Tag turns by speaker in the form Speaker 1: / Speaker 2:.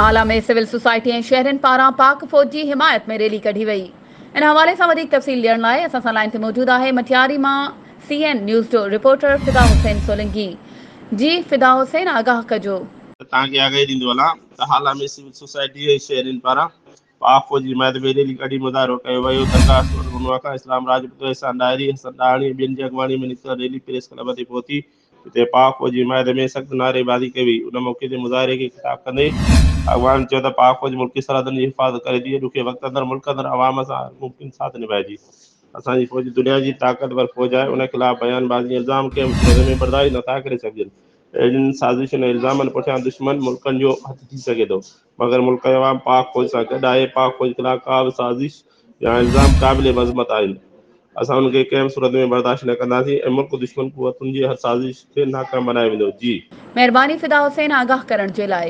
Speaker 1: Hala ۾ civil society ۽ شهرين پاران پاڪ فوج جي حمايت ۾ ريلي ڪڍي وئي. ان حوالي سان وڌيڪ تفصيل ڏيڻ لاء اسان سان لائين تي موجود آهي مٽياري مان سي اين نيوز جو رپورٽر فدا حسين سولنگي. جي فدا حسين آگاهه ڪجو.
Speaker 2: توهان کي آگاهي ڏيندو هلان ته هالا ۾ سول سوسائٽي ۽ شهرين پاران پاڪ فوج جي حمايت ۾ ريلي ڪڍي مظاهرو ڪيو ويو. درگاهه سورٺ گنوا کان اسلام راجپوت، احسان ڏاهري، حسن ڏاهاڻي ۽ ٻين جي اڳواڻي ۾ نڪتل ريلي پريس ڪلب تي پهتي، جتي پاڪ فوج جي حمايت ۾ سخت نعريبازي ڪئي وئي. ان موقعي تي مظاهري کي خطاب ڪندي اڳواڻن چيو ته پاڪ فوج ملڪي سرحدن جي حفاظت ڪري ٿي ۽ ڏکئي وقت اندر ملڪ اندر عوام سان هر ممڪن ساٿ نڀائي ٿي. اسان جي فوج دنيا جي طاقتور فوج آهي، ان خلاف بيان بازي ۽ الزام ڪنهن به صورت ۾ برداشت نٿا ڪري سگهجن. اهڙين سازشن ۽ الزامن پٺيان دشمن ملڪن جو هٿ ٿي سگهي ٿو. مگر ملڪ جو عوام پاڪ فوج سان گڏ آهي، پاڪ فوج خلاف ڪا به سازش يا الزام قابل مذمت آهن، اسان ان کي ڪنهن به صورت ۾ برداشت نه ڪنداسين ۽ ملڪ دشمن قوتن جي هر سازش کي ناڪام بنايو ويندو، جي.
Speaker 1: مهرباني فدا حسين آگاهه ڪرڻ جي لاء.